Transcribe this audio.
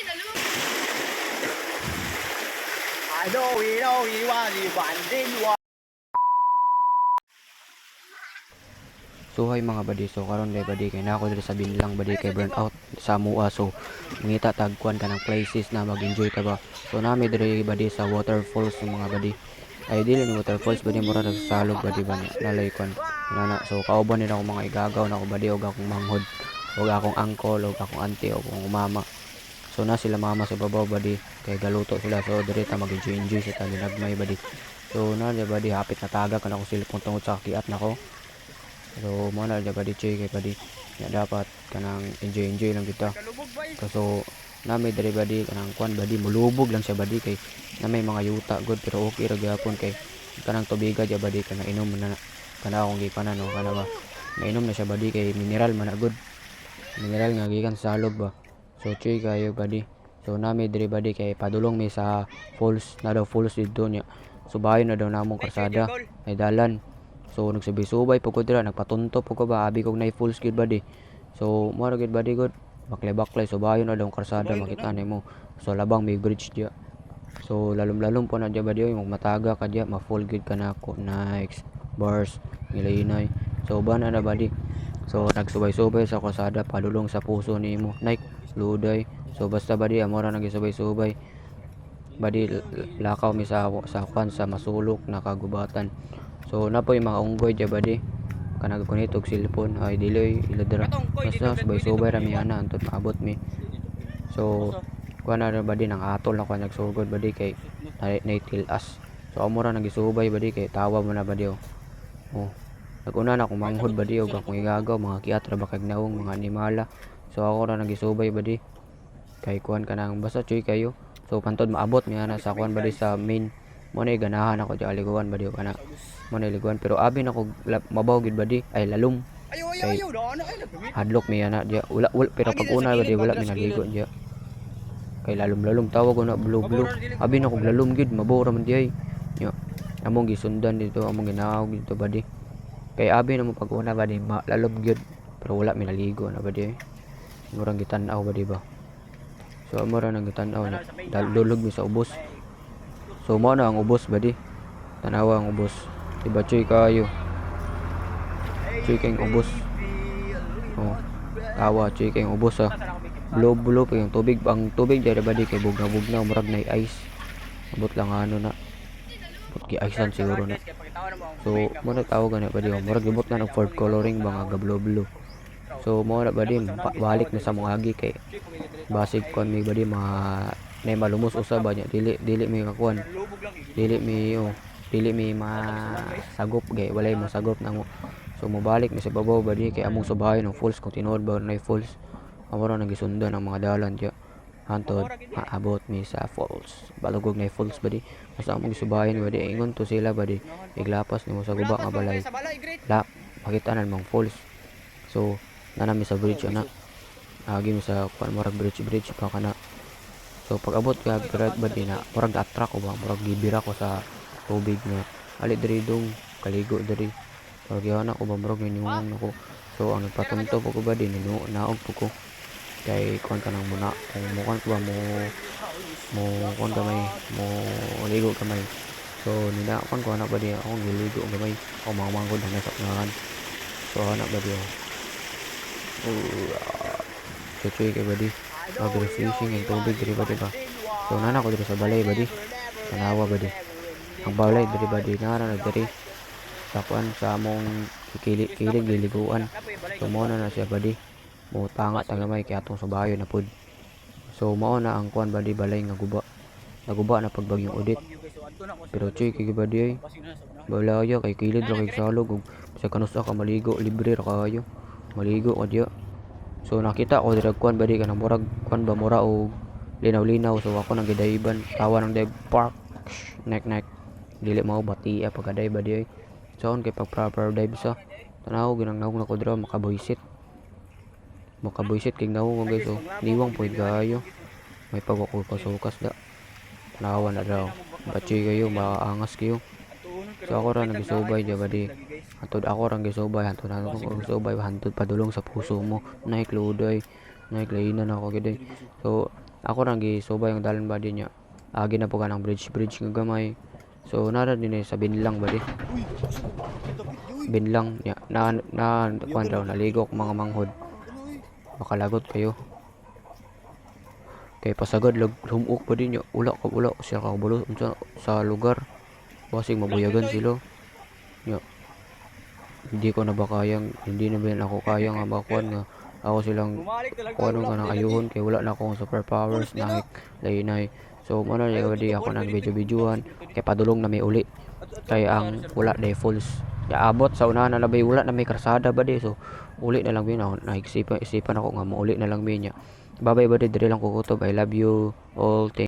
I know we know we want you one in one. So hi mga badi, so karon day badi kay nako diri sa Binlang badi kay burn out sa mua, so mangita tag kuan kanang places na mag-enjoy ta ba. So nami diri badi sa waterfalls mga badi. Ay, dili ni waterfalls badi, mura nagsasalog badi ba niya nalay kuan nana. So kauban nila akong mga igagaw nako badi og akong manghod og akong uncle og akong auntie og akong mama. So na sila mama sa babaw badi kay galuto sila, so diri ta mag-enjoy enjoy sa talinagmay badi. So na badi hapit na taga kan ako cellphone tungod sa kiat nako. So mo na badi, chay kay badi ya, dapat kanang enjoy enjoy lang kita. Kaso nami diri badi kanang kuan badi, mulubog lang siya badi kay na may mga yuta good, pero okay ra gyapon kay kanang tubiga diya badi kanang inom na kana akong gikanan no kana ba, mainom na siya badi kay mineral man na good, mineral nga gikan sa salog ba. So chay kayo badi. So nami diri badi kay padulong mi sa falls na daw, falls didto niya. So bayon na daw namong karsada ay dalan. So nagsubay-subay po ko dira, nagpatunto po ko ba, abi kog nay falls gyud badi. So mo ra gyud badi gud, baklay-baklay, so bayon na daw ang karsada makita nimo. So labang may bridge diya. So lalom-lalom po na diya badi oy, mataga ka diya, ma-full gyud ka nako. Nikes bars ngilainay. So uban na badi. So nagsubay-subay sa karsada padulong sa puso nimo. Nike luday. So basta badi amo ra nagisubay-subay. Badi lakaw mi sa kwan sa masulok na kagubatan. So na po yung mga unggoy diya badi. Kanag kunit og cellphone ay dili ila dira. Basta subay-subay ra mi ana antud maabot mi. So kuan na ra badi, nang atol na ko nagsugod badi kay na tilas. So amo ra nagisubay badi kay tawa mo na badi oh. Oh. Naguna na akong manghod badi og akong igagaw, mga kiat ra ba kag nawong mga animala. So ako ra nagisubay badi kay kuan kanang basta choy kayo. So pantod maabot mi ana sa kuan badi sa main mo na ganahan ako di aliguan badi kana mo na liguan, pero abi na ko mabaw gid badi ay lalom Ayo ayo kay ayo do ano ay nagpimit. Hadlok mi ana diya, wala, wala, pero pag una badi wala mi naligo diya kay lalom-lalom, tawag ko na blue blue, abi na kog lalom gid, mabaw ra man di ay nya. Among gisundan dito, among ginaawag dito badi kay abi na mo pag una badi lalom gyud, pero wala mi naligo na badi ay murang gitan-aw badi ba. So amo ra nang gitan-aw na dulog mi sa ubos. So mao na ang ubos badi, tanawa ang ubos, diba? Choy kayo, choy kayong ubos oh, tawa, choy kayong ubos ah. Blue blue pa yung tubig, ang tubig diya badi kay bugna-bugna, murag na ice, abot lang ano na, abot gi ice siguro na. So mo na tawag gani badi oh, murag libot na og food coloring ba nga ga blue blue. So mo na badi, balik na sa mga agi kay basig kuan mi badi, mga nay malumos usa ba niya, dili dili mi kakuan, dili mi oh, dili mi masagop kay walay mosagop namo. So mobalik mi sa babaw badi kay among subayon ang falls kung tinuod ba nay falls. Amo ra nagisundan ang mga dalan diya hantod maabot mi sa falls, balugog nay falls badi. Basta among gisubayon badi, ingon to sila badi, iglapas nimo sa guba nga balay la makita na mang falls. So na nami sa bridge ana, agi mi sa kuan, murag bridge bridge pa kana. So pag abot ka brad badi na murag na-attract ko ba, murag gibira ko sa tubig nga ali diri dong kaligo diri, murag yana ko ba, murag ninyungang nako. So ang nagpatunto po ko badi, ninu naog po ko kay kuan ka nang muna kung mo kuan ko ba, mo mo kuan gamay, mo ligo gamay. So nina kuan ko ana badi, akong giligo gamay, ako mga manghod na nasa unahan. So ana badi oh. Chuchoy kay badi, mag refreshing ang tubig diri badi ba. So nana ko diri sa balay badi, tanawa badi ang balay diri badi, nara na diri sa kuan sa among kili kilid giliguan. So mao na na siya badi, mo tanga tagamay kay atong subayon na pud. So mao na ang kuan badi, balay nga guba, naguba na pagbagyong Odette, pero choy kay badi ay balaya kay kilid ra kay salog ug sa kanusa ka maligo, libre ra kayo maligo ka diya. So nakita ko dira kuan badi kanang murag kuan ba, mura og linaw-linaw. So ako nang gidayban, tawa ng dive park nek nek dili mao bati pagka-dive badi ay. So on kay pag proper dive sa tanaw ginang naong na ko dira, makabuisit, makabuisit kay naong ko guys oh, niwang pud kaayo, may pagkukas da, tanawa na daw, batchoy kayo, maangas kayo. So ako ra nagisubay diya badi, hantod ako ra gisubay, hantod ako gisubay hantod padulong sa puso mo, naik luday, naik lainan ako gid. So Ako rang gisubay ang dalan, badi, niya. Agi na po ka ng bridge bridge nga gamay. So nara din eh sa Binlang, badi. Binlang niya na na kuan daw naligo og mga manghod. Makalagot kayo. Kay pasagad lag humok pa din niya. Ula ka ula siya ka kabalo unsa sa lugar. Basig mabuyagan sila. Nya. Hindi ko na ba kayang, hindi na ba ako kaya nga makuan nga ako silang Bumalik talaga. kuan nga nang ayuhon kay wala na akong superpowers na lainay. So mo na di ako nang video-videohan kay padulong na may uli kay ang wala day falls. Ya abot sa unahan na labay, wala na may karsada ba di, so uli na lang mi na naigsipan isipan ako nga mouli na lang mi niya. Babay, badi, diri lang ko kutob. I love you all. Thank